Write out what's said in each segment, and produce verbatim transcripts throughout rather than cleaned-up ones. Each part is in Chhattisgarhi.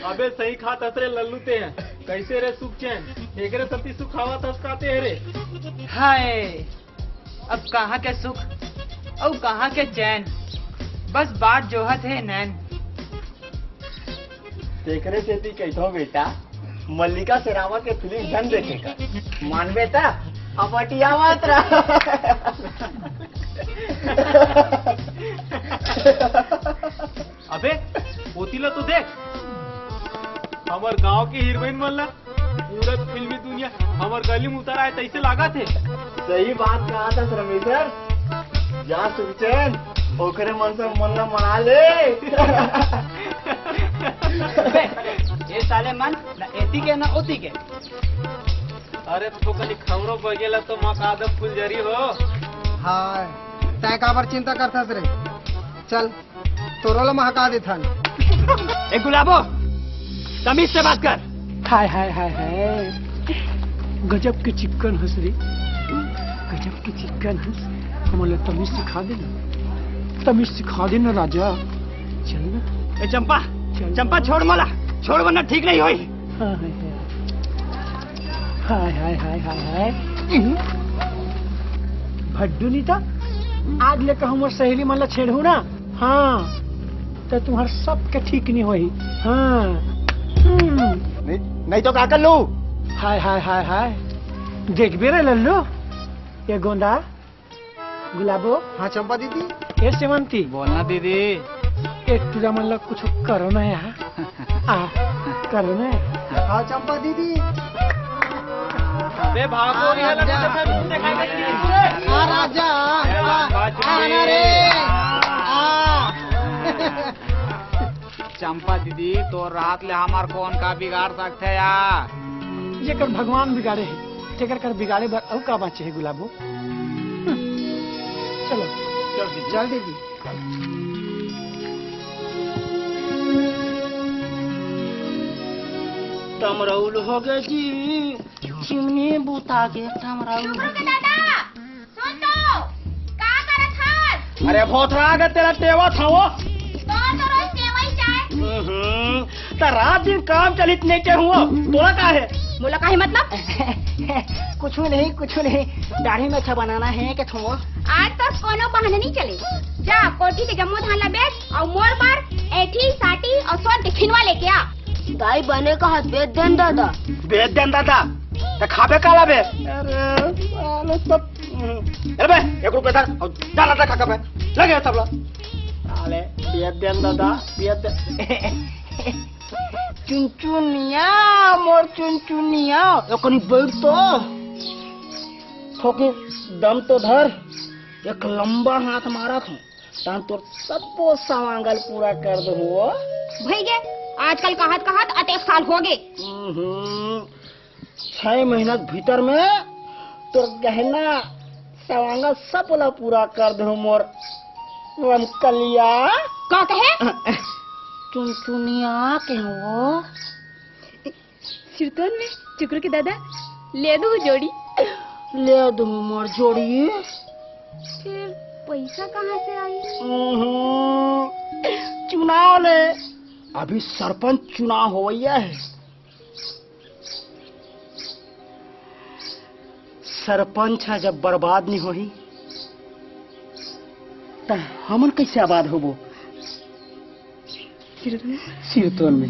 अबे सही खात हस रे लल्लू ते। कैसे रे सुखचैन? एकरे सती सुखावत हस काते हे रे? हाय, अब कहाँ के सुख अउ कहाँ के चैन, बस बाट जोहत हे नैन। तेकरे सेती कहिथंव बेटा, मल्लिका शेरावत के फिल्म झन देखे कर। मानबे त अब अटियावत रह। अबे, ओती ला तो देख, हमर गांव के हीरोइन मन ला पूरा फिल्मी दुनिया हमर गली में उतर आए तैसे लागत हे। सही बात कहा था रमेश सर। जा सुखचैन, ओकरे मन से मन ला मना ले। अबे, ये साले मन ना एती के ना ओती के। अरे तो कनी खमरो बगेला तो मका दे फुलझरी हो। हाय, तैं काबर चिंता करथस रे? चल, तोरो ला महका देथन। ए गुलाबो, तमीज से बात कर। हाय हाय हाय हाय, गजब के चिक्कन हस रे, गजब के चिक्कन हस। हमन ला तमीज सिखा दे ना, तमीज सिखा दे ना राजा। चल ना। ए चंपा, चल। चंपा छोड़ मोला, छोड़ वरना ठीक नहीं होई। हाय हाय हाय हाय हाय। भड्डू नी त, आज ले कहूँ मोर सहेली मन ला छेड़हूँ ना, हाँ, त तुम्हार सबके ठीक नहीं होही। हाँ। हम्म। नहीं, नहीं तो का कर लूं? हाय हाय हाय हाय, देखबे रे लल्लू, ये गोंदा गुलाबो। हाँ चंपा दीदी। ए सेवंती। बोलना दीदी। ए टूरा मन ला कुछ करो ना यार। आ, करो ना। हाँ चंपा दीदी। अबे भागो, हाँ, ये लोग राजा। तो फिर मुंह दिखाएगा कि नहीं रे? हाँ राजा। ए, आ, बाजू आ ना रे। रे। आ। चंपा दीदी, तोर रात ले हमार कौन का बिगाड़ सकथे यार? जेकर भगवान बिगाड़े हे, तेकर कर बिगाड़े बर अउ का बांचे हे गुलाबो? हम्म, चलो। चल दीदी। चल दीदी। तमरौल हो गए जी, चिमनी बुता के तमरौल। सुन तो, का करत हस? अरे भोथरा के तेला टेवत हवं। तो, तो रोज टेवई चाय। हम्म, त रात दिन काम चलित नहीं के हुआ, तोला का हे? मोला का हे मतलब? कुछ नहीं, कुछ नहीं, दाढ़ी में अच्छा बनाना है के थोड़ा। आज तो कोनो बहाना नहीं चले। जा, कोठी के जम्मो धान ला बेच अउ मोर बर एठी, साटी अउ सोन के खिनवा लेके आ। दाई बने कहत, बेच देन दादा। बेच देन दादा, त खाबे काला बे? अरे, साले सब अरे बे, एक रुपया धर अउ जा लड्डा खा के बे। लगे सब ला। साले, बेच देन दादा, बेच दे। चुनचुनिया, मोर चुनचुनिया, ओकनी बैठ तो। थोकिन दम तो धर, एक लंबा हाथ मारत हूँ, तान तोर सबो सवांगल पूरा कर दो। भई गे, आजकल कहत कहत अतेक साल हो गे। हम्म, छह महीना के भीतर में तोर गहना सवांगा सब ला पूरा कर दे मोर रमकलिया। का कहे? चुनचुनिया के वो। सिरतोन में चुकरू के दादा ले दू जोड़ी। ले दू मोर जोड़ी। फिर पैसा कहाँ से आई? हम्म, चुनाव ले, अभी सरपंच चुनाव होवैया है। सरपंच ह जब बर्बाद नहीं होही, त हमन कैसे आबाद होबो? सिरतोन में।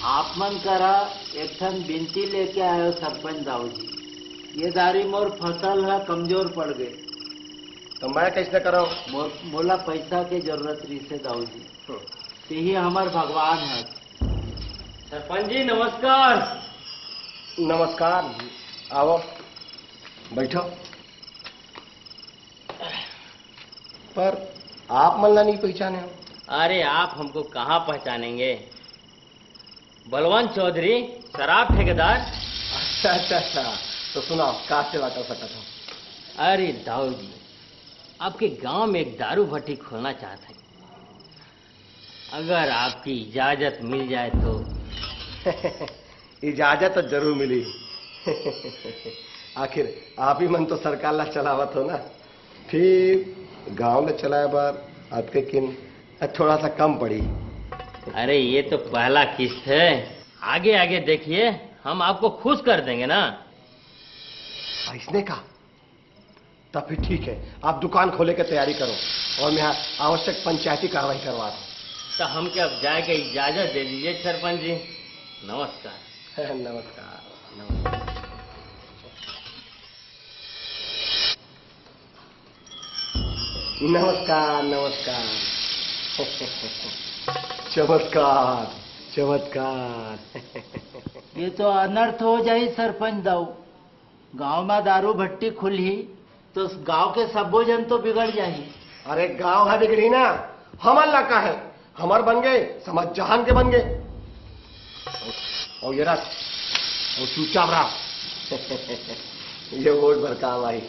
आप मन करा एक ठन बिनती लेके आयो सरपंच दाऊ जी, ये दारी मोर फसल ह कमजोर पड़ गए। तो मैं कैसे करो? मोर, मोला पैसा के जरूरत रहिसे दाऊ जी। हम्म। तेही हमर भगवान है। सरपंच जी नमस्कार। नमस्कार जी, आओ बैठो। पर आप मन ला नहीं पहचाने हो? अरे आप हमको कहाँ पहचानेंगे, बलवंत चौधरी, शराब ठेकेदार। अच्छा अच्छा अच्छा, तो सुनाओ का सेवा कर सकत हो? अरे दाऊ जी, आपके गांव में एक दारू भट्टी खोलना चाहते हैं, अगर आपकी इजाजत मिल जाए तो। इजाजत तो जरूर मिली। आखिर आप ही मन तो सरकार ला चलावत हो ना। फिर गांव ले चलाए बर अतके किन थोड़ा सा कम पड़ी। अरे, ये तो पहला किस्त है, आगे आगे देखिए, हम आपको खुश कर देंगे ना। अइसने का? तब फिर ठीक है, आप दुकान खोले के तैयारी करो और मैं आवश्यक पंचायती कार्रवाई करवा दूं। तो हमके अब जाए के इजाजत दे दीजिए सरपंच जी। नमस्कार। नमस्कार, नमस्कार। नमस्कार, नमस्कार। चमत्कार, चमत्कार। ये तो अनर्थ हो जाही सरपंच दाऊ। गांव में दारू भट्टी खुलही तो गांव के सब्बो जन तो बिगड़ जाही। अरे, गांव ह बिगड़ही ना, हमन ला का है? हमर बन गए, समझ जहान के बन गए। अउ ये रख, अउ चुपचाप रह। ये वोट बर काम आही।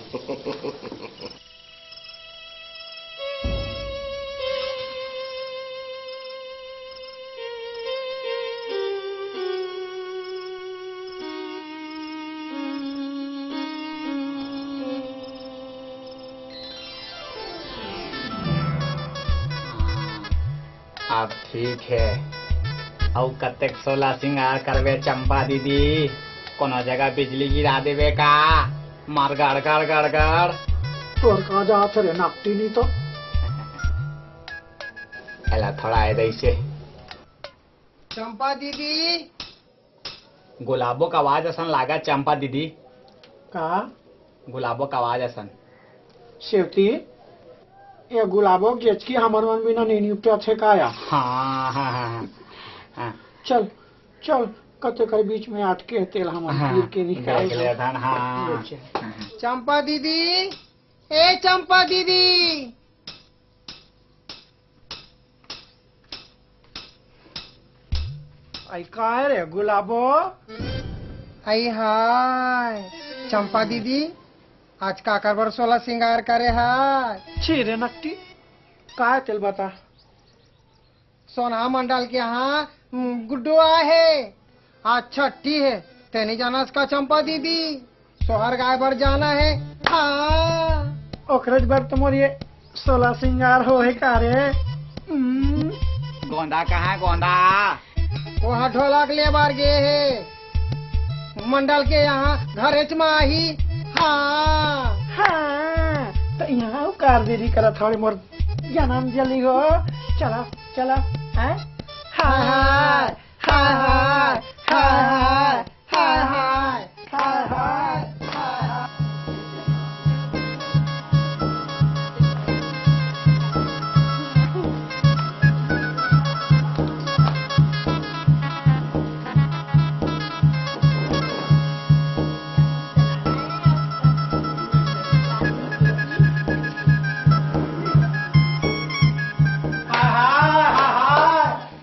अब ठीक हे। अउ कतेक सोला सिंगार करबे चंपा दीदी? कोनो जगह बिजली गिरा देबे का? मार गड़ गड़ गड़ गड़। तोर कहाँ जात हे रे नाकटी नी तो? एला थोड़ा ए दइसे। चंपा दीदी। गुलाबो का आवाज असन लागत चंपा दीदी। का? गुलाबो का आवाज असन। सेवती, ये गुलाबो के गेचकी हमर मन बिना नहीं निपटत हे का या? हाँ, हाँ, हाँ, हाँ, हाँ। चल, चल, कते कर बीच में अटके हे तेल हमन हाँ, पीर के निकाल देख ले दो। धन, हाँ। चंपा दीदी, ए चंपा दीदी। आई काय रे गुलाबो? आई हाय, चंपा दीदी, आज काकर बर सोला सिंगार करे हाय? छी रे नकटी, काय तेल बता? सोनहा मंडल के यहाँ, उम, गुड्डू आए हे। आज छट्ठी हे, तेनी जानस का चंपा दीदी? सोहर गाय बर जाना हे। हाँ। ओकरे बर तो मोर ये सोला सिंगार हो हे का रे? उम। गोंदा कहाँ हे, गोंदा? ओहा ढोलक ले बर गे हे। मंडल के यहाँ घरेच में आही। हाँ। हाँ, तो यहाँ उकार देरी करत हवे मोर जनम जली हो। चला, चला। हाँ? हाँ, हाँ, हाँ, हाँ, हाँ, हाँ।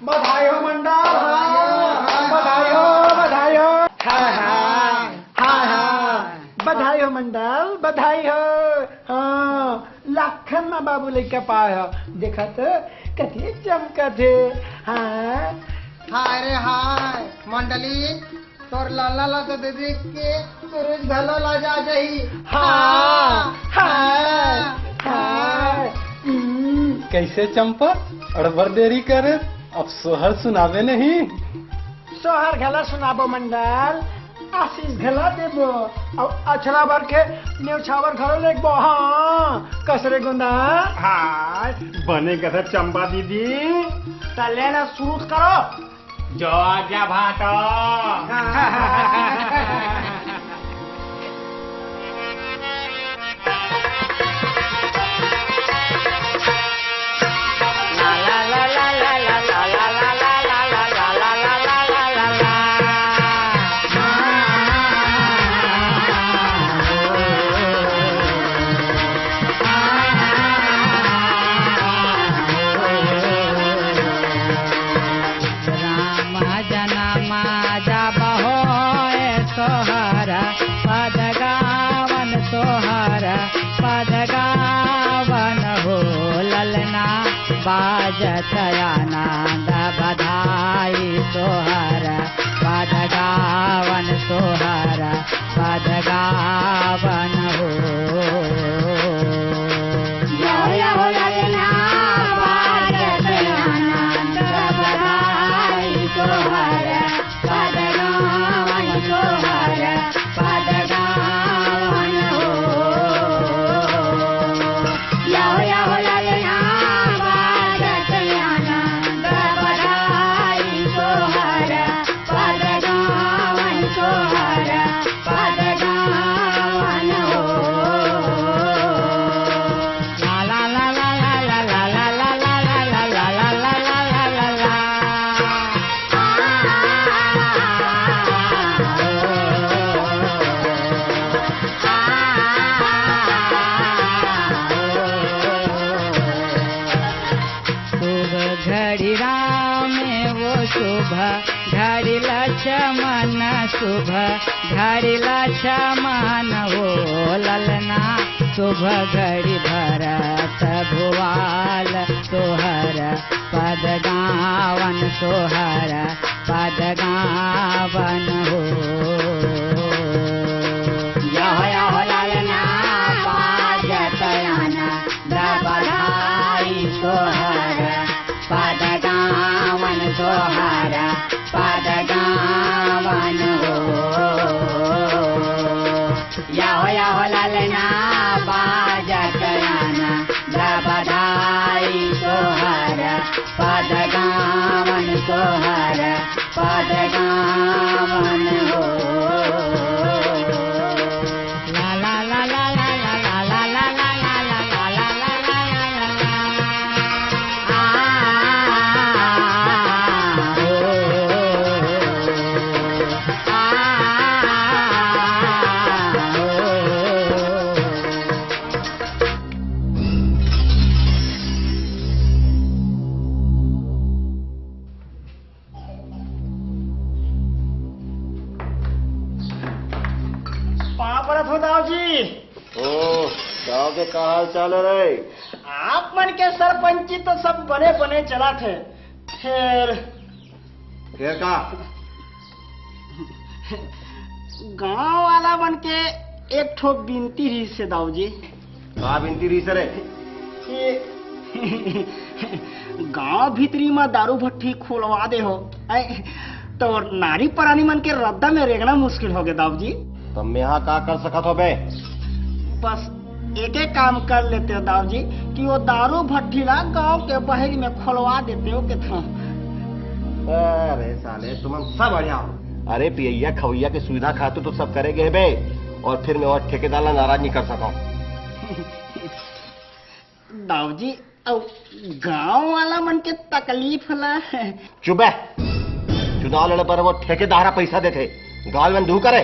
बधाई हो मंडल, हाँ, बधाई हो, बधाई हो। हाँ, हाँ, हाँ, हाँ। बधाई हो मंडल, बधाई हो। हाँ, लाखन में बाबू लइका पाए हो। देखा तो, कति चमकत हे। हाँ। हाय रे हाय, मंडली, तोर लाला ला तो देख के सूरज घलो लजा जाही। हाँ, हाँ, हाँ। हम्म। कैसे चंपा, अड़बर देरी करे, अब सोहर सुनावे नहीं? सोहर घला सुनाबो मंडल, आशीष घला देबो, अउ अछरा बर के नेवछावर घलो लेगबो। हाँ, कस रे गोंदा? हाँ, बने कस चंपा दीदी। त ले ना, शुरू करो। जो आज्ञा भाटो। राम जनम जब होय सोहर, पद गावन सोहर, पद गावन हो ललना। बाजत आनंद बधाई सोहर, पद गावन सोहर, पद गावन हो। जय शुभ घड़ी लछमन, शुभ घड़ी लछमन हो ललना, शुभ घड़ी भरत भुआल, सोहर पद गावन, सोहर पद गावन हो। यह यह ललना बाजत आनंद बधाई, सोहर पद गावन, सोहर पद गावन हो। यहो यहो ललना बाजत आनंद बधाई, सोहर पद गावन, सोहर पद गावन हो। पाँव परत हो दाऊ जी। ओ, गांव के का हाल चाल हे रे? आप मन के सरपंची तो सब बने बने चलत हे, फेर फेर का? गांव वाला मन के एक ठो बिनती रहिस हे दाऊ जी। का बिनती रहिस हे रे? ये गांव भीतरी म दारू भट्टी खोलवा दे हो, ऐ, तो नारी परानी मन के रद्दा में रेंगना मुश्किल होगे दाऊ जी। त मेहा का कर सकत हो बे? बस एके काम कर लेते हो दाऊ जी, कि वो दारू भट्टी ला गांव के बहरी में खोलवा देते हो के था। अरे साले, तुमन सब बढ़िया हो। अरे पियैया खवैया के सुविधा खातिर तो सब करे गे हे बे, और फिर मैं वो ठेकेदार ला नाराज नहीं कर सकंव। दाऊ जी, अउ गांव वाला मन के तकलीफ ला। चुप बे। चुनाव लड़े बर वो ठेकेदार पैसा देथे, गांव में धू करे।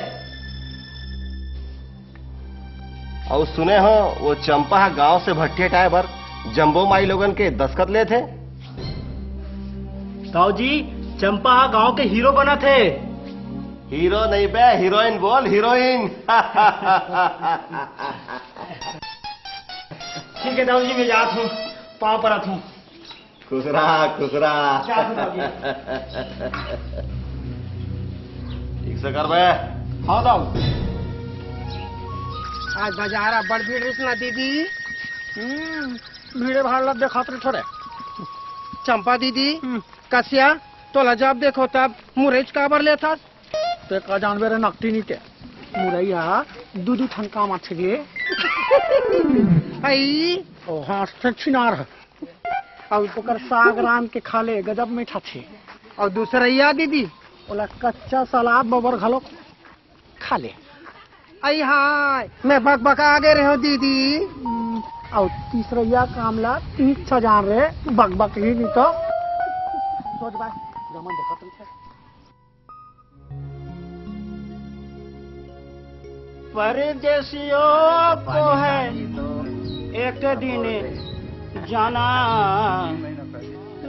अउ सुने हो, वो चंपा ह गांव से भट्टी हटाए बर जम्बो माई लोगन के दस्खत लेथे। दाऊ जी, चंपा ह गांव के हीरो बनत हे। हीरो नहीं बे, हीरोइन बोल, हीरोइन। ठीक है दाऊ जी, मैं जात हूँ, पाँव परत हूँ। खुश रहा, खुश रहा। जात हूँ दाऊ जी। ठीक से कर बे। हाँ दाऊ। आज बाजार अब्बड़ भीड़ रहिस ना दीदी। हम्म, भीड़े भाड़ ला देखत रहिथों रे। चंपा दीदी, हम्म। कसिया, तोला जब देखो तब मुरई च काबर लेथस? ते का जानबे रे नकटिनी ते, मुरई हा दू दू ठन काम आथे गे। अई, ओ हाँ, से छिनार ह। अउ ओकर साग रांध के खा ले, गजब मीठा थे। अउ दूसरइया दीदी, ओला कच्चा सलाद बबर घलो खा ले। अई हाय, मैं बकबका गे रहेंव दीदी। अउ तीसरइया काम ला ठीक से जान रे, बकबक ही नहीं तो। सोच बाय, जमन देखत रहिथे। परदेसियों को है एक दिन जाना,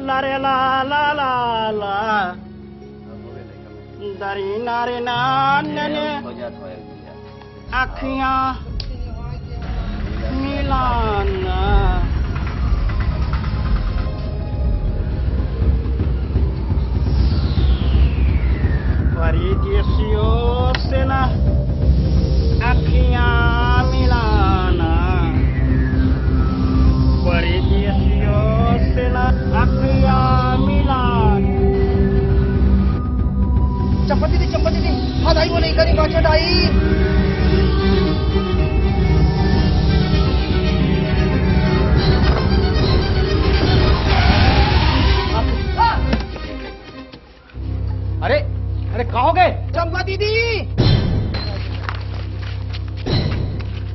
ला रे ला ला ला ला, दरी ना रे ना ने ने, अखियाँ मिलाना। परदेसियों से ना अखियाँ मिलाना, परदेसियों से ना अखियाँ मिलाना। चंपा दीदी, चंपा दीदी, हाँ दाई बोले, इधर ही बाचा दाई। अरे, अरे, का होगे? चंपा दीदी।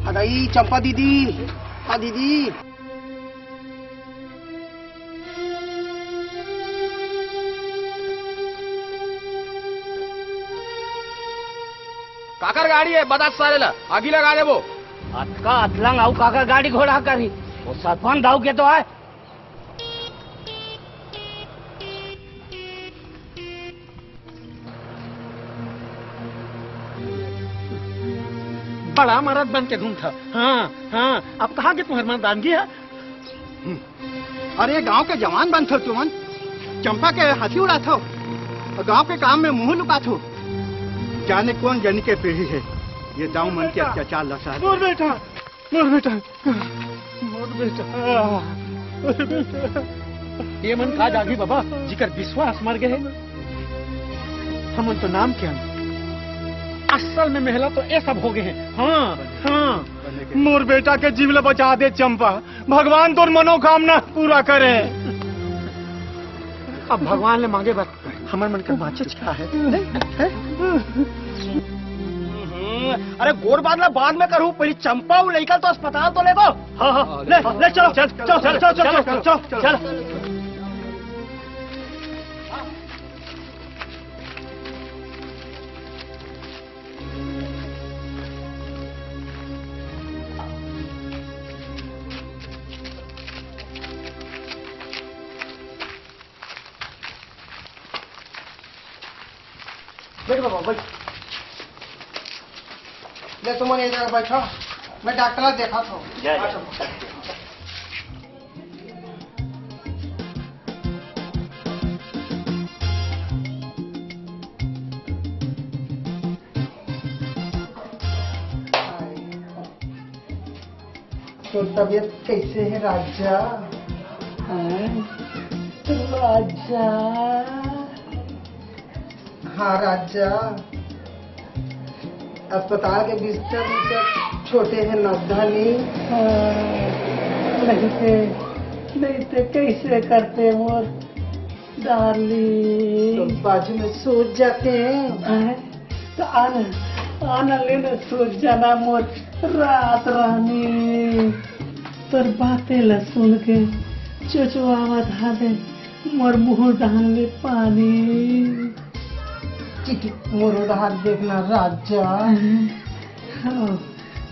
हाँ दाई, चंपा दीदी। हाँ दीदी। काकर गाड़ी हे? बता सारे ला, आगी लगा देबो। अतका अतलंग अउ काकर गाड़ी घोड़ा करही? वो सरपंच दाऊ के तो हे। पड़ा मरद बन के घूमथव। हाँ, हाँ, अब कहाँ के तुम्हर मर्दानगी हे? अरे, गांव के जवान बनथव तुमन, चंपा के हंसी उड़ाथव, गांव के काम में मुंह लुकाथव। जाने कौन जनी के पीढ़ी हे, ये दाऊ मन के अत्याचार ला सहत। मोर बेटा, मोर बेटा, मोर बेटा, मोर बेटा। ये मन का जागी बाबा, जिकर विश्वास मर गए हे। हमन तो नाम के हन, असल में मेहला तो ये सब हो गए हे। हाँ, हाँ। मोर बेटा के जीव ला बचा दे चंपा, भगवान तोर मनोकामना पूरा करे। अब भगवान ले मांगे बर हमर मन के बाँचेच का हे? हैं? हैं? अरे गोठ बात ला बाद में करहूँ, पहली चंपा अउ लइका तो अस्पताल तो ले दो। हाँ, हाँ, ले, ले, चलो, चल, चलो, चलो, चलो, चलो, चलो, चलो। बैठ बाबा, बैठ। ले तुमन ये जगह बैठो, मैं डॉक्टर ला देखाथंव। जा, जा। तोर तबीयत कैसे हे राजा? हैं? राजा। हाँ राजा, अस्पताल के बिस्तर उस्तर छोटे हे ना धनी? हाँ, नहीं ते, नहीं ते कैसे करते मोर डार्लिंग। तो बाजू में सूत जाते हैं। हैं? तो आना, आना लेना, सूत जाना मोर रात रानी। तोर बातें ला सुन के चोचवावत हावे मोर मुंह डाहन ले पानी। चिटी मोर डाहन देखना राजा। हाँ,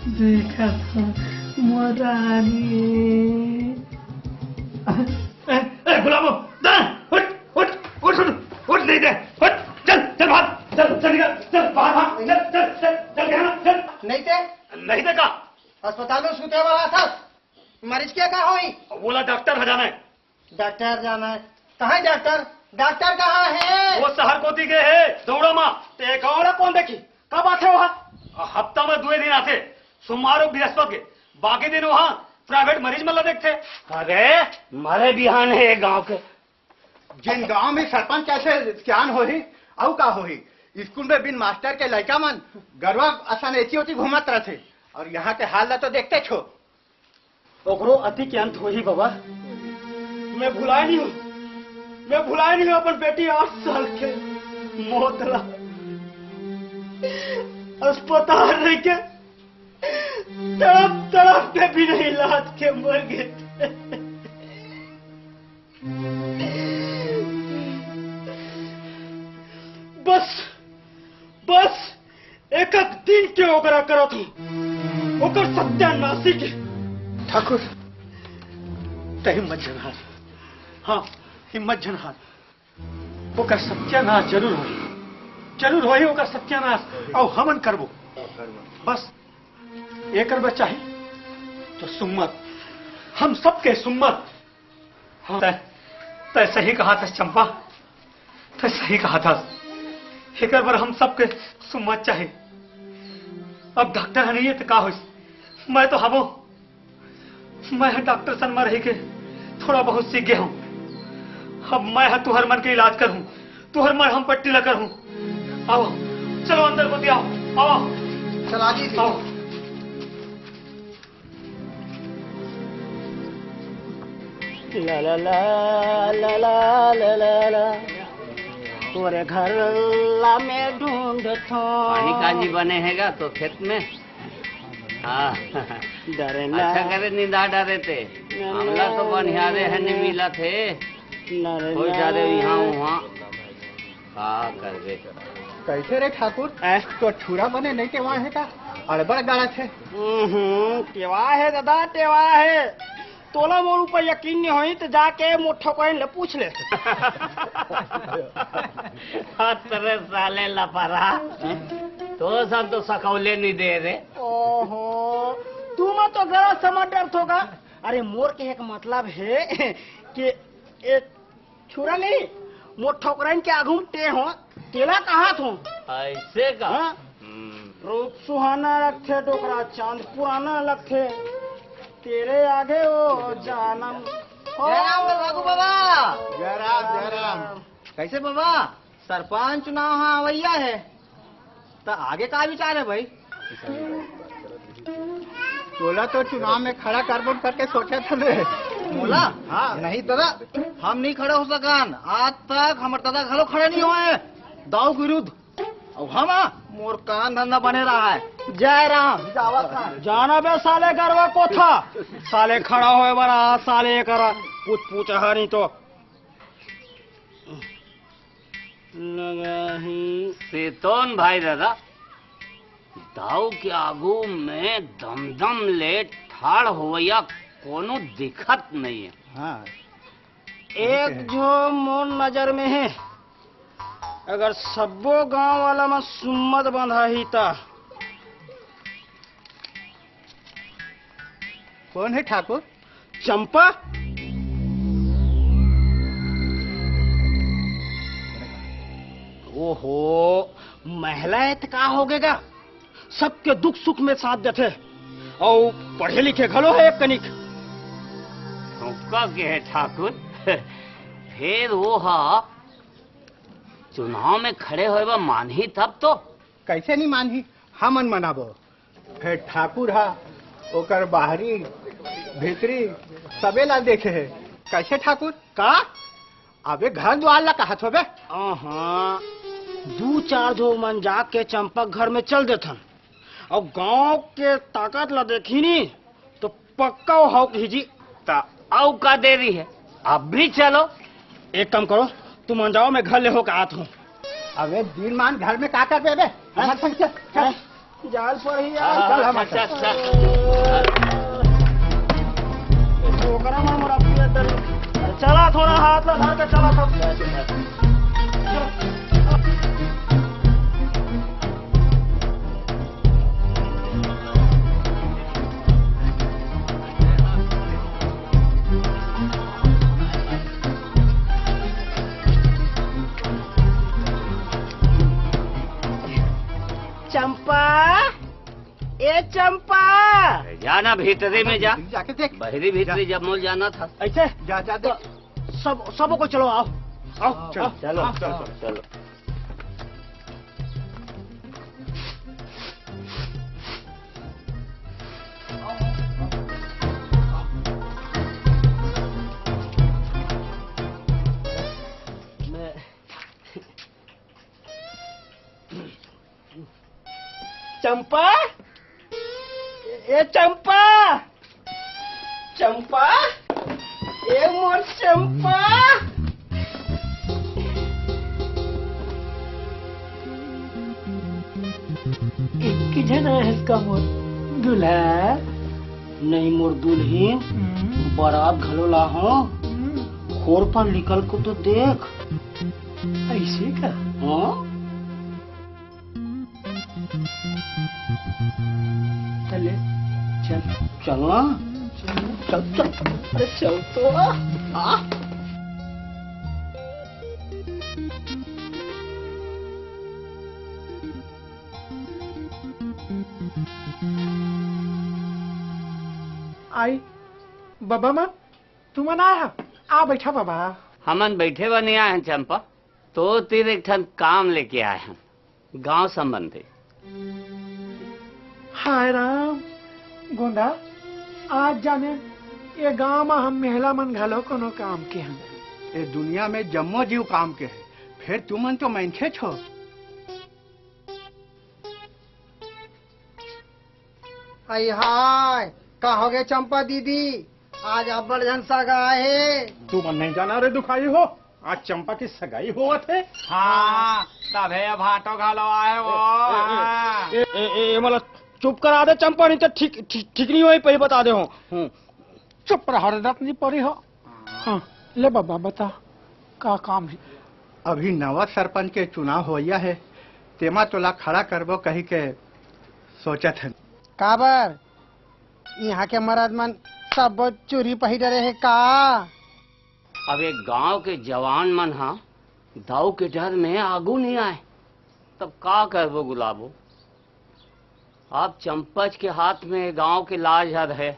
देखत हंव मोर रानी। ए, ए, गुलाबो, दा, उठ, उठ, उठ, उठ, उठ, उठ, नहीं दे, उठ, चल, चल बाहर, चल, चल निकल, चल बाहर भाग, चल, चल, चल, चल, चल, चल। नहीं दे। नहीं दे का? अस्पताल में सूते वाला था, मरीज के का होही? बोला डॉक्टर ह जाना हे। डॉक्टर जाना हे? कहाँ हे डॉक्टर? डॉक्टर कहाँ हे? वो शहर कोती गे हे, दौड़ा मा। ते गाँव ला कौन देखी? कब आथे वहाँ? हफ्ता में दुए दिन आथे, सोमवार अउ बृहस्पति के। बाकी दिन वहाँ प्राइवेट मरीज मन ला देखथे। अरे, मरे बिहान हे गाँव के। जेन गांव में सरपंच अइसे सियान होही, अउ का होही? स्कूल में बिन मास्टर के लइका मन गरवा असन एती ओती घूमत रथे, अउ यहाँ के हाल ला तो देखतेच हो। ओकरो अति के अंत होही बाबा। मैं भुलाए नहीं हंव, मैं भुलाए नहीं हंव अपन बेटी आठ साल के मौत ला। अस्पताल रह के तड़प तड़प के बिना इलाज के मर गे। बस, बस एक एक दिन के ओकरा करत हंव, ओकर सत्यानाशी के। ठाकुर, तैं हिम्मत झन हार। हाँ, हिम्मत झन हार। ओकर सत्यानाश जरूर होही, जरूर होही ओकर सत्यानाश, अउ हमन करबो। बस एकर बर चाही तो सुम्मत, हम सबके सुम्मत। हाँ, तैं, तैं सही कहाथस चंपा, तैं सही कहाथस। एकर बर हम सबके सुम्मत चाही। अब डॉक्टर ह नहीं हे त का होइस? मैं तो हवों, मैं ह डॉक्टर सन म रहि के थोड़ा बहुत सीख गे हंव। अब मैं ह तुहर मन के इलाज करहूं, तुहर मरहम पट्टी ला करहूं। आओ, चलो अंदर कोती आओ, आओ। चला जी। आओ। ला ला ला, ला ला ला ला ला। तोरे घर ला मैं ढूंढथों। पानी काजी बने हे गा तो खेत में? हाँ। डरे ना। अच्छा करे निंदा डरे ते। ना, हमला तो ना, बनिहारे ना, हे, नहीं ना। मिलत हे। ना रे, कोई ना। जादे यहाँ वहाँ। का करबे? कैसे रे ठाकुर? ऐ? तो छुरा बने नहीं टेवा हे का? अड़बड़ गलत हे। हम्म, टेवा हे दादा, टेवा हे। तोला मोर ऊपर यकीन नहीं होही त जाके मोर ठकुराइन ले पूछ ले। हत रे साले लफरा। तो सब तो सकौले नहीं दे रे। ओहो, तुमन तो गलत समझ डरथो गा। अरे, मोर कहे के मतलब हे कि ए छुरा नहीं, मोर ठोकरन के आगू म टे हो, तेला कहत हो। ऐसे का? हाँ? हम्म। रूप सुहाना लगथे, डोकरा चांद पुराना लगथे, तेरे आगे ओ जानम। जय राम रघु बाबा। जय राम, जय राम। कैसे बाबा, सरपंच चुनाव ह अवइया हे, त आगे का विचार हे भाई? तोला तो चुनाव में खड़ा करबो करके सोचे थे। मोला? हाँ। नहीं दादा, हम नहीं खड़े हो सकन। आज तक हमर दादा घलो खड़े नहीं होए दाऊ के विरुद्ध। अउ हम, मोर काम धंधा बने रहा है। जय राम। जाना बे साले गरवा कोथा, साले खड़ा होए बर आ, साले करा कुछ पूछा नहीं तो। लगाही। सेतोन भाई दादा, दाऊ के आगू में दमदम ले ठाड़ होवइया कोनो दिखत नहीं है। हाँ। एक झो मोर नजर में है, अगर सब्बो गांव वाला मन सुम्मत बंधाही ता। कौन है ठाकुर? चंपा। ओहो, महिला हे त का होगे गा? सबके दुख सुख में साथ देथे, अउ पढ़े लिखे घलो हे एक कनिक। हमका के हे ठाकुर, फेर वो हा चुनाव में खड़े होए बर मानही तब तो। कैसे नहीं मानही? हमन मनाबो। फेर ठाकुर हा ओकर बाहरी भीतरी सबे ला देखे हे। कैसे ठाकुर? का? अबे घर द्वार ला कहत होबे? अहाँ, दू चार झो मन जाके चंपक घर में चल देथन, अउ गांव के ताकत ला देखी नी, तो पक्का वो हव कही जी। त अउ का देरी है, अब भी चलो। एक काम करो, तुम मन जाओ, मैं घर ले होके आत हूँ। अबे दीन मान घर में का करबे बे? हमारे संग चल, चल। हैं? जाल पर ही यार। हाँ, चल, हम चल, चल, चल। ओकरा में मोरा पिया दल। चला थोड़ा हाथ ला धर के चला था। चंपा, ए चंपा। जा ना भीतरी में जा। जाके देख। बहरी भीतरी जा। जब मोल जाना था। ऐसे? जा, जा, देख। तो सब, सबको चलो, आओ। आओ, आओ, चलो, आओ, चलो, आओ, चलो, आओ। चलो। मैं चंपा, ए चंपा, चंपा, ए मोर चंपा। एक झन आए हस का मोर दुल्हा? नहीं मोर दुल्हिन, हम्म। बारात घलो लाहो। हम्म। खोर पर निकल को तो देख। ऐसे का? हाँ? चले, चल। चलना? चल, चल। अरे चल तो। आ। आई, बाबा मन, तुमन आए हा? आ बैठा बाबा। हमन बैठे बर नहीं आए हैं चंपा, तो तीर एक ठन काम लेके आए हैं। गांव संबंधी। हाय राम, गोंदा, आज जाने ये गांव म हम महिला मन घलो कोनो काम के हन। ए दुनिया में जम्मो जीव काम के हे, फेर तुमन तो मनखे छो। अई हाय, का होगे चंपा दीदी? आज अब्बड़ झन सगा हे। तुमन नहीं जाना रे दुखाई हो, आज चंपा की सगाई होवत हे। हाँ, तभे ये भांटो घलो आए वो। ए, ए, हाँ। ए, ए, ए, ए, मतलब चुप करा दे चंपा, नहीं तो ठीक, ठीक, ठीक नहीं होई, पहले बता दे हो। हम्म। चुप रहा रे रत्नी परी हो। हाँ, ले बाबा बता, का काम हे? अभी नवा सरपंच के चुनाव होइया हे, तेमा तोला खड़ा करबो कही के सोचत हन। काबर? इहाँ के मरद मन सब्बो चूरी पहिरे रहे का? अब एक गांव के जवान मन हा दाऊ के डर में आगू नहीं आए, तब का करबो गुलाबो? अब चंपच के हाथ में गांव के लाज हर है,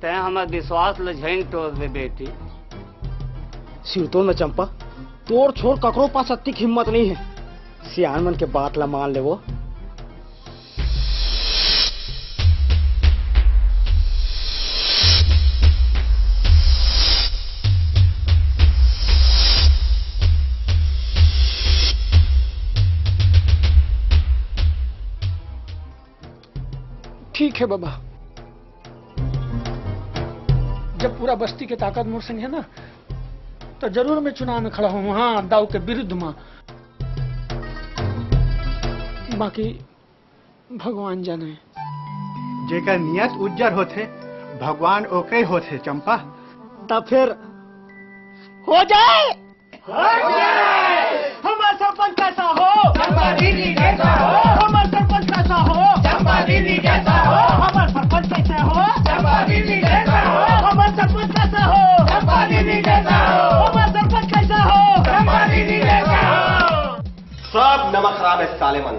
तैं हमर विश्वास ल झन टोर दे बेटी। सिरतोन में चंपा, तोर छोर ककरो पास अत्तिक हिम्मत नहीं है। सियान मन के बात ला मान लेवो। ठीक है बाबा, जब पूरा बस्ती के ताकत मोर संग है ना, तो जरूर मैं चुनाव में खड़ा हूँ, हाँ, दाऊ के विरुद्ध में। बाकी भगवान जाने। जेकर नियत उज्जर होथे, भगवान ओकरे होथे, चंपा। तब फिर हो जाए। हमार सरपंच कैसा हो? चंपादीदी कैसा हो? हमार सरपंच कैसा हो? चंपादीदी कैसा हो? हमार सरपंच कैसा हो? चंपादीदी कैसा हो? हमार सरपंच कैसा हो? चंपादीदी कैसा हो? हमार सरपंच कैसा हो? चंपादीदी कैसा हो? सब नमक हराम है साले मन।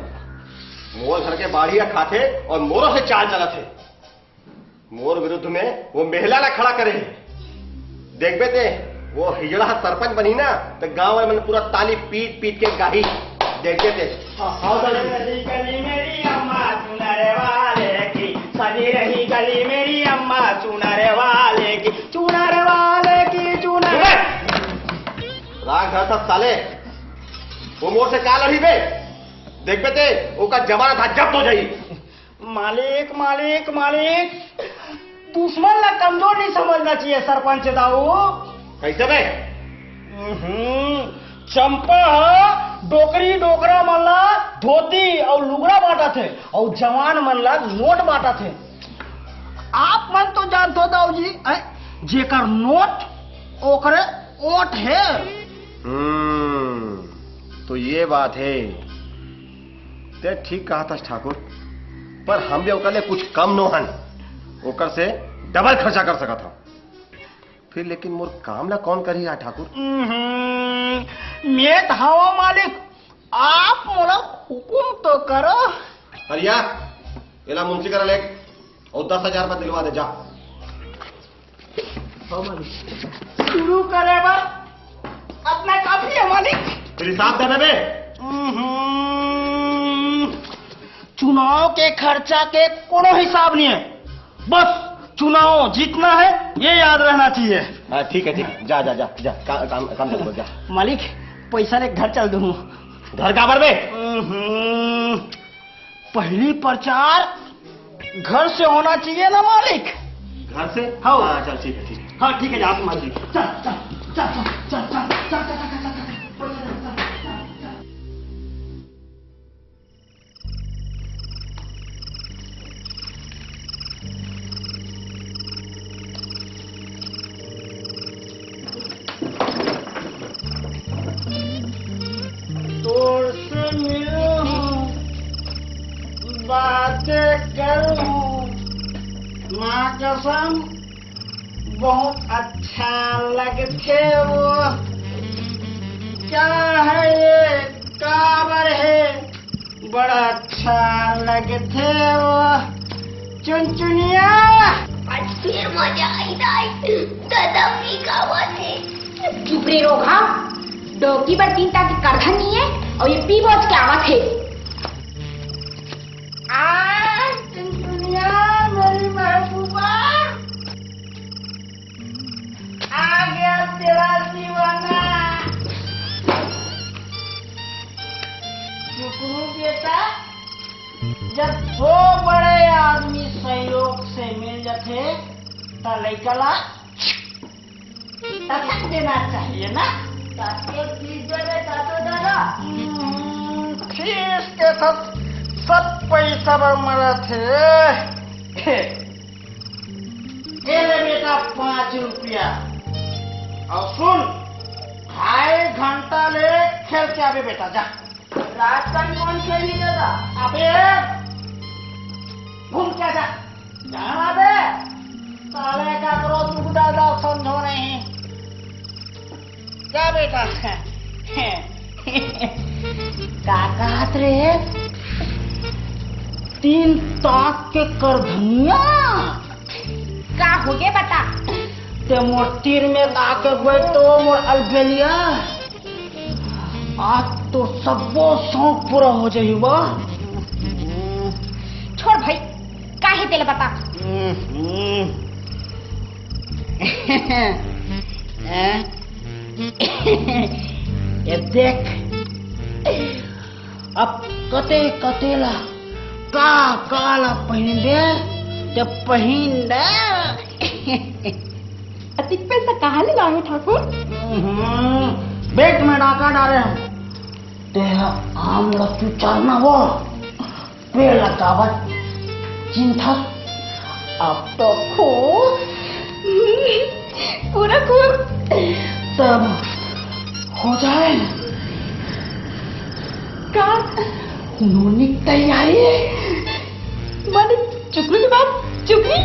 मोर घर के बाढ़िया खाथे और मोरो से चाल चलत हे। मोर विरुद्ध में वो महिला ला खड़ा करे हे। देखबे ते, वो हिजड़ा हा सरपंच बनही ना, तो गांव वाले मन पूरा ताली पीट पीट के गाही। देखबे ते। सजी रही गली मेरी अम्मा चुनर वाले की, सजी रही गली मेरी अम्मा चुनर वाले की, चुनर वाले की, चुनर। राग धरत हस साले, वो मोर से का लड़ी बे? देखबे ते, ओकर जमानत हा जब्त हो जाही। मालिक, मालिक, मालिक, दुश्मन ला कमजोर नहीं समझना चाहिए सरपंच दाऊ। कैसे बे? हम्म, चंपा ह डोकरी डोकरा मन ला धोती अउ लुगड़ा बांटत हे अउ जवान मन ला नोट बांटत हे। आप मन तो जानत हो दाऊ जी, हैं? जेकर नोट ओकरे ओट हे। हम्म, तो ये बात है। ते ठीक कहत हस ठाकुर, पर हम भी ओकर ले कुछ कम नो हन, ओकर से डबल खर्चा कर सकत हन। फिर लेकिन मोर काम ला कौन करही यार ठाकुर? हम्म, मैं त हवं मालिक, आप मोला हुकुम तो करो। हरिया, एला मुंशी करा ले, अउ दस हजार रुपया दिलवा दे, जा। हो मालिक। शुरू करे बर अतना काफी है मालिक। फिर हिसाब दे देबे। हम्म, चुनाव के खर्चा के कोनो हिसाब नहीं है, बस चुनाव जीतना है, ये याद रहना चाहिए। हाँ, ठीक है, ठीक है, जा, जा, जा, जा, का-, काम, काम कर, जा। मालिक, पैसा ले घर चल दूँ। घर काबर बे? हम्म, पहली प्रचार घर से होना चाहिए ना मालिक? घर से? हाँ। हाँ, चल, ठीक है, ठीक है। हाँ, ठीक है, जा, आप मालिक। चल, चल, चल। तोर से मिलहूं, बातें करूं, माँ कसम बहुत अच्छा लगथे वो। क्या है ये, काबर है, बड़ा अच्छा लगथे वो। चुनचुनिया। आज फिर मजा आई दाई, गदम नहीं खावत है। चुप रे रोगहा, डौकी बर तीन ताके करधन नहीं है और ये पी बोच के आवत है। आ, टुनटुनिया, मेरी महबूबा, आ गया तेरा दीवाना। चुप रो बेटा, जब दो बड़े आदमी संयोग से मिल जाते, त लइका ला तटक देना चाहिए ना। तटक दीजिए बेटा तो दादा। हम्म, ठीक है, सब, सब पैसा बर मरत है। ए ले बेटा, पाँच रुपया। और सुन, ढाई घंटा ले खेल के आबे बेटा, जा। रात का कौन खेली दादा? अबे, का कहत रे? तीन ताक के करधनिया। का होगे बता? ते मोर तीर में आके बैठ तो मोर अलबेलिया। आज तो सब्बो शौक पूरा हो जाही बा। छोड़ भाई, काहे तेला बता? हम्म। हैं? ये देख, अब कते कते ला, का का ला पहिनबे, ते पहिन ले। अतिक पैसा कहाँ ले लावे ठाकुर? हम्म, बेट में डाका डारे हैं। तेरा आम लच्चू चारना वो। पेड़ लगावत चिंता। अब तो खुश, पूरा खुश। तब हो जाए ना। का? नोनी की तैयारी। माने चुकलू के बाप चुकली।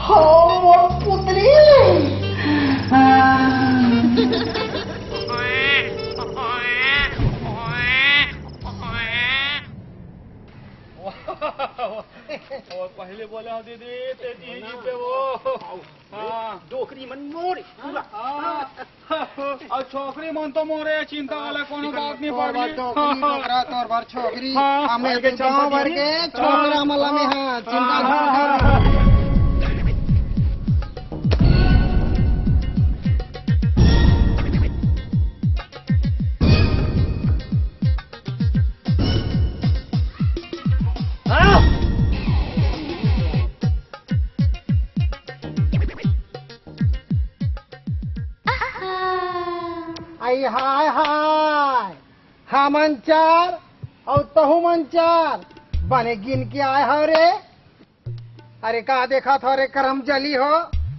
हो मोर पुतली। हाँ। वो पहले बोले हो दीदी, तेजी ही जीते वो। हाँ। डोकरी मन मोर पूरा। हाँ। और छोकरी मन तो मोरे, चिंता वाला कोनो बात नहीं पड़ रही। डोकरी बकरा तोर बर छोकरी। हाँ। हमें तो गाँव भर के छोकरा मला में, हाँ, चिंता ना कर। आई हाय हाय, हमन चार अउ तहू मन चार, बने गिन के आए हव रे। अरे का देखत हो रे करम जली हो,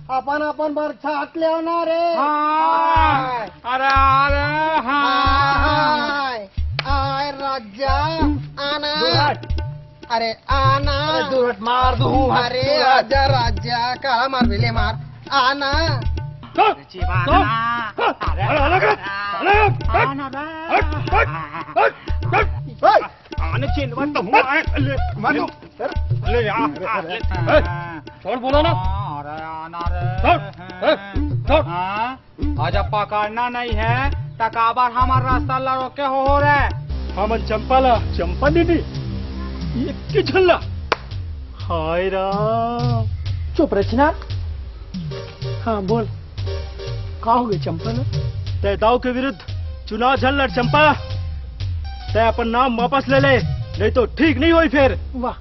अपन अपन बर छाट ले ना रे। हाँ। हाय। अरे, अरे, हाँ। हाय, आय राजा, आना। दूर हट। अरे आना। अरे दूर हट, मार दूँ, हट, अरे दूर हट। आजा राजा, काला मार बेले मार, आना। हट। अरे चिबाना। हट। अरे, अरे, अलग हट, अलग हट। आना रे। हट, हट, हट, हट। आने चिन्हवा तो हूँ, आए, ले, मार दो। ले, आ, आ, ले। ए, छोड़ बोला ना। अरे, आना रे। छोड़, ए, छोड़। हाँ? अजा पकड़ना नहीं है, त काबर हमार रास्ता ला रोके हो, हो रे? हमन चंपा ला, चंपा दीदी, एक के झल्ला। हाय राम। चुप रचना। हाँ, बोल। का हो गए चंपा ना? तय दाऊ के विरुद्ध चुनाव झन लड़ चंपा, तय अपन नाम वापस ले ले, नहीं तो ठीक नहीं होई फिर। वाह,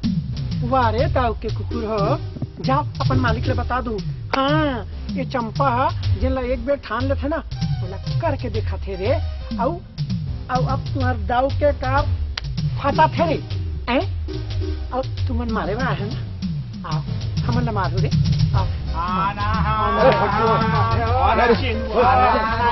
वाह रे दाऊ के कुकुर हो, जा अपन मालिक ले बता दू। हाँ, ये चंपा हा जेन ला एक बेर ठान लेथे ना, ओला करके देखा थे रे। अउ, अउ अब तुहर दाऊ के का फटा थे रे, हैं? अब तुमन मारे बर आए हो ना? आओ, हमन ला मारो रे। आओ। आना, आना, आना, आना, आना, आना,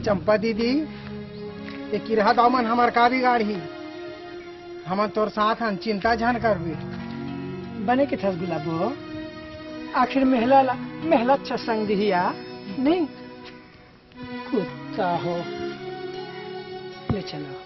चंपा दीदी, ये किरहा दामन हमर का बिगाड़ही? हमन तोर साथ हन, चिंता झन करबे। बने के थस गुलाबो, आखिर मेहला ला मेहला अच्छा संग दिही आ, नहीं? कुत्ता हो। ले चलो।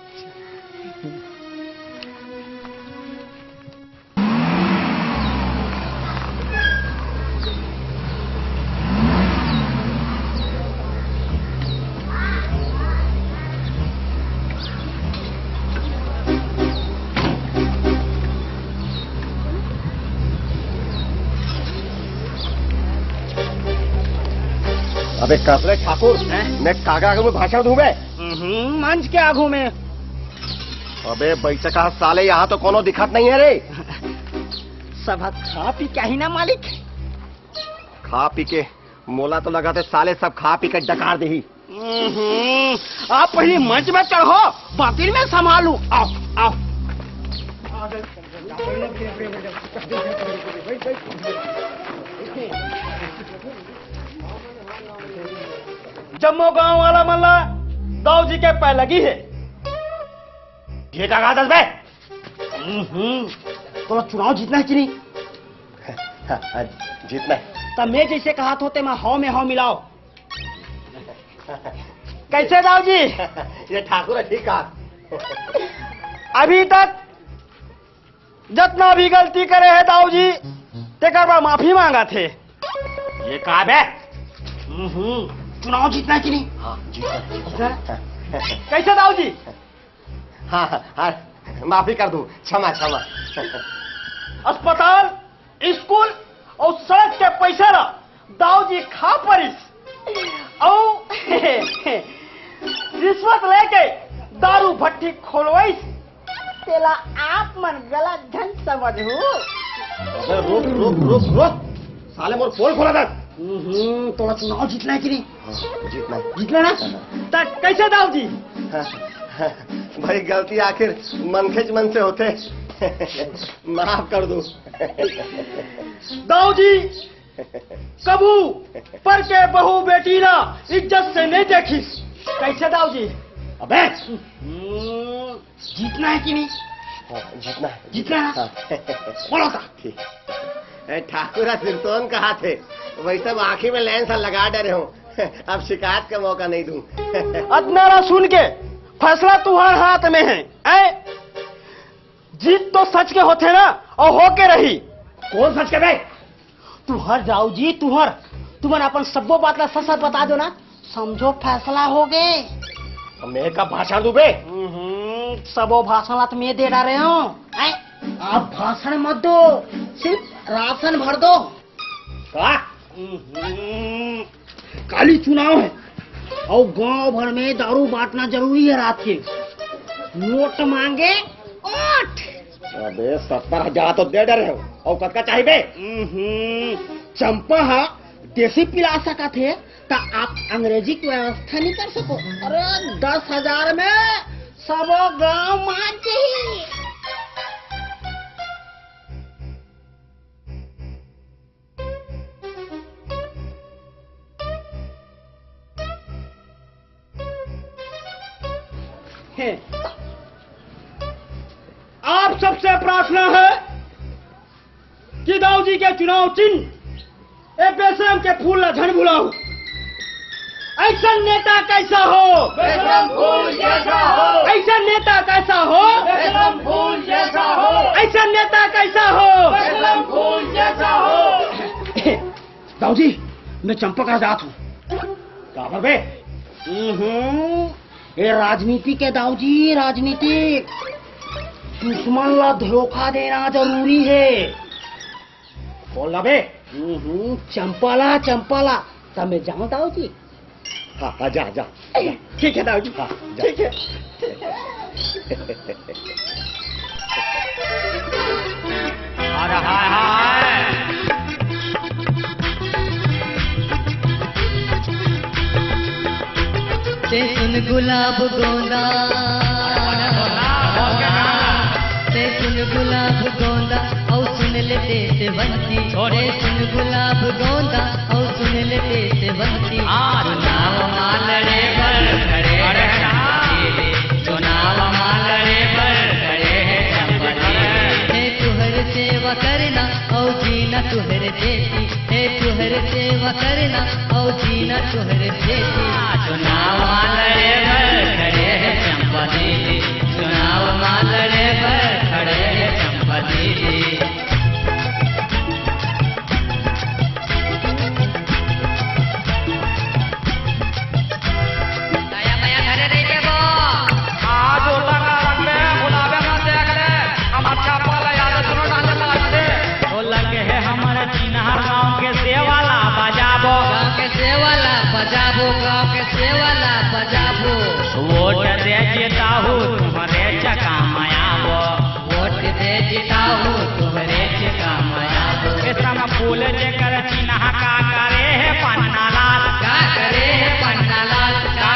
अबे कसरे ठाकुर, हैं? मैं काका आगू में भाषण दूं बे? हम्म, मंच के आगू में। अबे बैचका साले, यहाँ तो कोनो दिखत नहीं है रे। सब खा पी के ही ना मालिक। खा पी के? मोला तो लगा थे साले सब खा पी के डकार देही। हम्म, आप पहले मंच में चढ़ो, बाकी मैं संभालू। आओ, आओ। जम्मो गांव वाला मन ला दाऊ जी के पैलगी हे। ये का कहत हस बे? हम्म, तोला चुनाव जीतना हे कि नहीं? जीतना हे। त मैं जैसे कहा थो, तेमा हव में हव मिलाओ। कैसे दाऊ जी? ये ठाकुर हे, ठीक कहा। अभी तक जतना भी गलती करे हे दाऊ जी, तेकर बर माफी मांगत हे। ये का बे? हम्म, चुनाव जीतना हे कि नहीं? हाँ, जीतना हे, जीतना हे। कैसे दाऊ जी? हाँ, हाँ, माफी कर दूं, क्षमा, क्षमा। अस्पताल, स्कूल अउ सड़क के पैसा ला दाऊ जी खा परिस, अउ रिश्वत लेके दारू भट्टी खोलवाइस, तेला आप मन गलत झन समझहू। अबे रुक, रुक, रुक, रुक। साले मोर पोल खोला दस। हम्म, तोला चुनाव जीतना हे कि नहीं? हाँ, जीतना हे। जीतना ना? हाँ। त कैसे दाऊ जी? हाँ, हाँ, भाई, गलती आखिर मनखेच मन से होथे। माफ कर दो। दाऊ जी, कभू पर के बहू बेटी ला इज्जत से नहीं देखिस। कैसे दाऊ जी? अबे, हम्म, जीतना हे कि नहीं? हाँ, जीतना हे। जीतना हे? हाँ। बोलो ता। ठीक। ए, ठाकुर ह सिरतोन कहा थे, वैसे मैं आँखी में लेंस लगा डरे हूँ। अब शिकायत का मौका नहीं दूं। अतना ला सुन के फैसला तुहर हाथ में हे, ऐ? जीत तो सच के होथे ना, अउ हो के रही। कौन सच के बे? तुहर दाऊ जी, तुहर, तुमन अपन सब्बो बात ला सच सच बता दो ना, समझो फैसला हो गे। मैं का भाषण दूं बे? हम्म, सबो भाषण ला तो मैं दे डारे हूँ। ऐ? आप भाषण मत दो, सिर्फ राशन भर दो। का? हम्म, काली चुनाव हे अउ गांव भर में दारू बांटना जरूरी हे रात के। नोट मांगे ओट। अबे, सत्तर हजार तो दे डरे हूँ, अउ कतका चाही बे? हम्म, चंपा हा देसी पिला सकत हे, त आप अंग्रेजी के व्यवस्था नहीं कर सको? अरे, दस हजार में सबो गांव मान जाही। हे, आप सबसे प्रार्थना हे कि दाऊ जी के चुनाव चिन्ह ए बेशरम के फूल ला झन भुलाहू। अइसन नेता कइसा हो? बेशरम फूल जइसा हो। अइसन नेता कइसा हो? बेशरम फूल जइसा हो। अइसन नेता कइसा हो? बेशरम फूल जइसा हो। दाऊ जी, मैं चंपा करा जात हूँ। काबर बे? हम्म, ए राजनीति के दाऊ जी, राजनीति। दुश्मन ला धोखा देना जरूरी हे। कौन ला बे? हम्म, चंपा ला, चंपा ला। त मैं जाऊं दाऊ जी? हाँ, हाँ, जा, जा, जा। ठीक हे दाऊ जी। हाँ, जा। ठीक हे। अरे हाय हाय। ते सुन गुलाब गोंदा, ते सुन गुलाब गोंदा, अउ सुन ले देशवंती। छोड़े सुन गुलाब गोंदा, अउ सुन ले देशवंती। हाँ। चुनाव मा लड़े बर खड़े हे चंपा दीदी, चुनाव मा लड़े बर खड़े हे चंपा दीदी। हे तुहर सेवा करना, अउ जीना तुहर देसी। हे तुहर सेवा करना, अउ जीना तुहर देसी। चुनाव मा लड़े बर खड़े हे चंपा दीदी, चुनाव मा लड़े बर खड़े हे चंपा दीदी। दया मया घरे रहिके बो। आज ओला का रंग ले, गुलाबे का देख ले। हम अच्छा पाला याद सुनो डाले लागते। ओ लगे हे हमर चिन्हा गाँव के सेवाला बजाबो। गाँव के सेवाला बजाबो, गाँव के सेवाला बजाबो। वोट दे जिताहू तुम्हरे चका मयाबो। वोट दे जिताहू तुम्हरे चका मयाबो। ए सम फूल जेकर चिन्हा का करे हे पन्ना लाल। का करे हे पन्ना लाल, का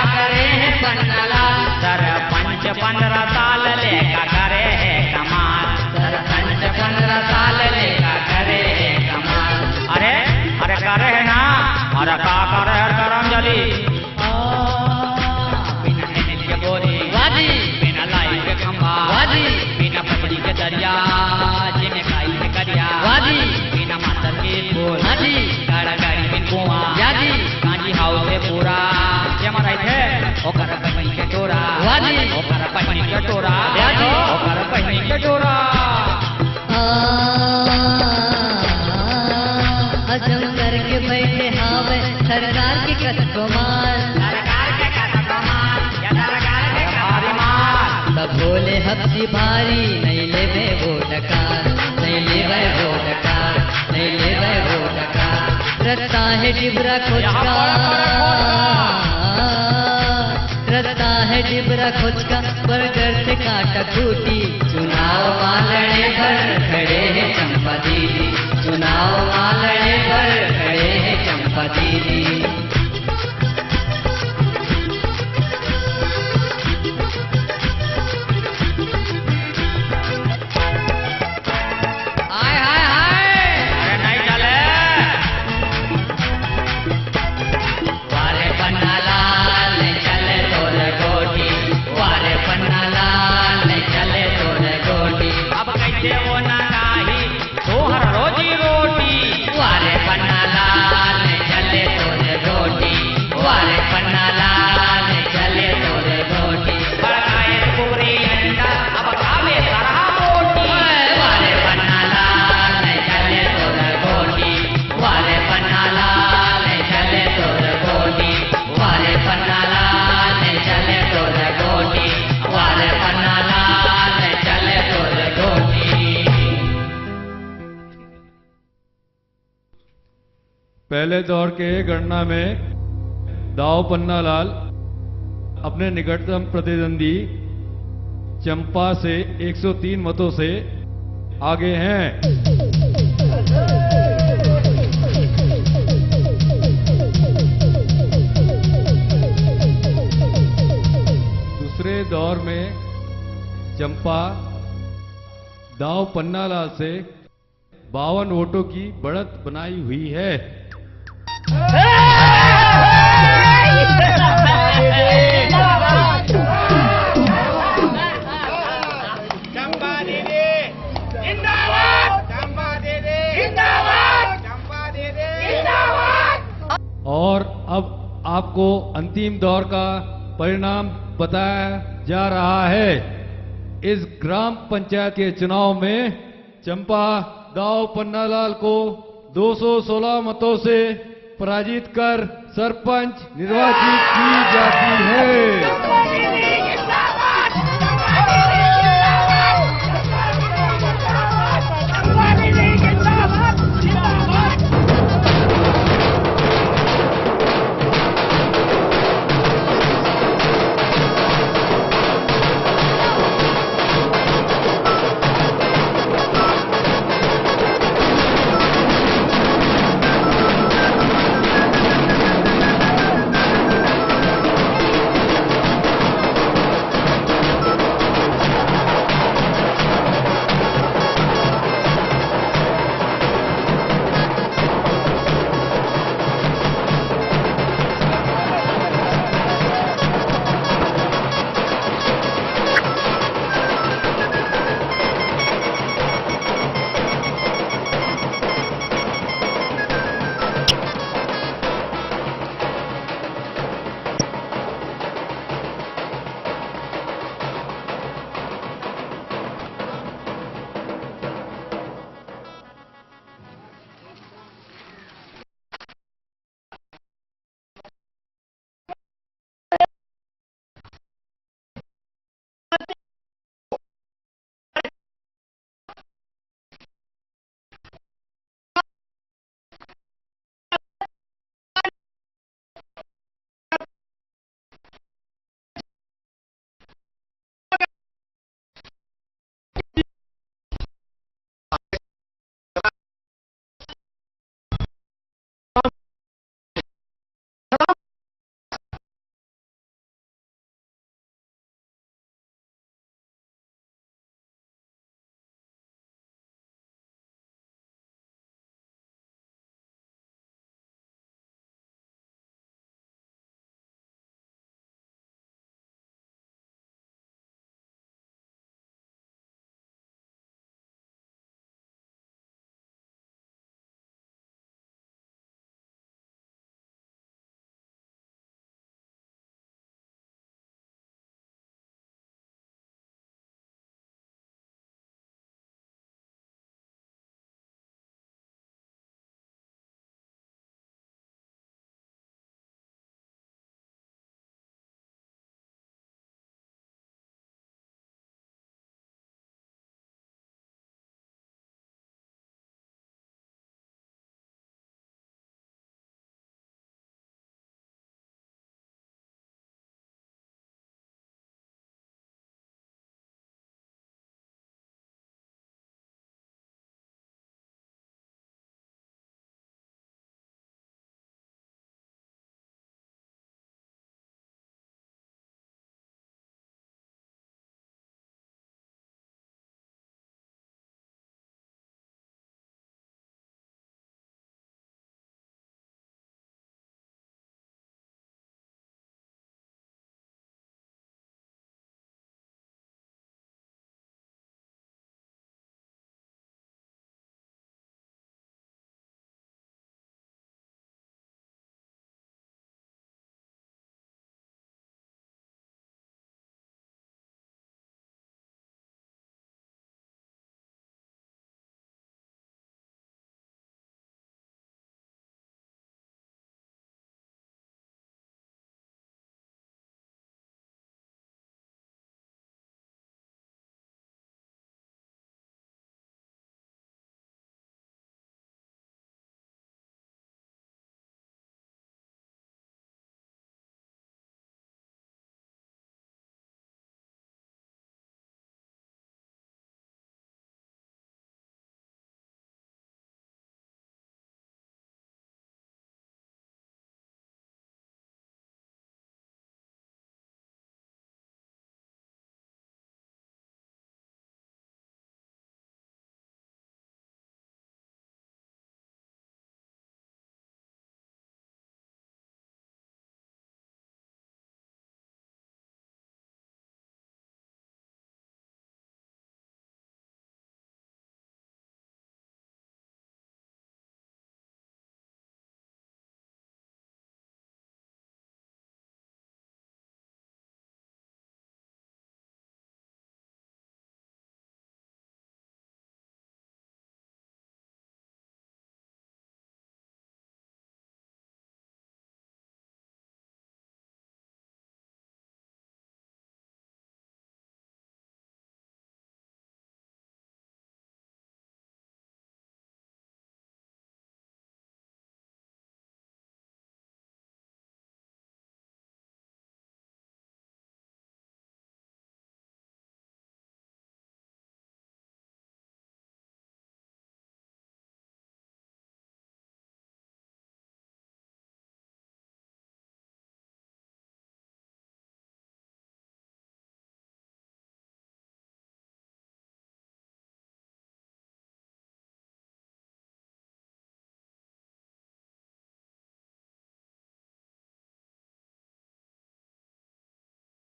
हाँ जी। गाड़ा गाड़ी में कुआं। या जी। कांजी हाउ से पूरा। ये हमारा है। ओकर बहिनी के टोरा। वाह जी। ओकर बहिनी के टोरा। या जी। ओकर बहिनी के टोरा। आ, हजम करके बैठे हावे सरकार के कस को मार। सरकार के कस को मार, या सरकार के कस को मार। तब बोले हफ्ती भारी, नहीं लेबे वो डकार, नहीं लेबे वो डकार, नहीं लेबे वो डकार। रस्ता है डिबरा खोचका, रस्ता है डिबरा खोचका, बरगद से काटा खूंटी। चुनाव मा लड़े बर खड़े हे चंपा दीदी, चुनाव मा लड़े बर खड़े हे चंपा दीदी। हाय, हाय, हाय। अरे नहीं चले। वारे पन्नालाल नहीं चले तोर गोटी, वारे पन्नालाल नहीं चले तोर गोटी। अब कैसे वो ना गाही तोहर रोजी रोटी। वारे पन्नालाल नहीं चले तोर गोटी, वारे पन्नालाल नहीं चले तोर गोटी। बड़काए कुकरी अंडा, अब खावे सरहा बोटी। वारे पन्नालाल नहीं चले तोर गोटी, वारे पन्नालाल नहीं चले तोर गोटी, वारे पन्नालाल नहीं चले तोर गोटी, वारे पन्नालाल नहीं चले तोर गोटी। पहले दौर के गणना में दाव पन्नालाल अपने निकटतम प्रतिद्वंदी चंपा से एक सौ तीन मतों से आगे हैं। दूसरे दौर में चंपा दाव पन्नालाल से बावन वोटों की बढ़त बनाई हुई है। चंपा दीदी जिंदाबाद। चंपा दीदी जिंदाबाद। चंपा दीदी जिंदाबाद। और अब आपको अंतिम दौर का परिणाम बताया जा रहा है। इस ग्राम पंचायत के चुनाव में चंपा दाव पन्नालाल को दो सौ सोलह मतों से पराजित कर सरपंच निर्वाचित की जाती है।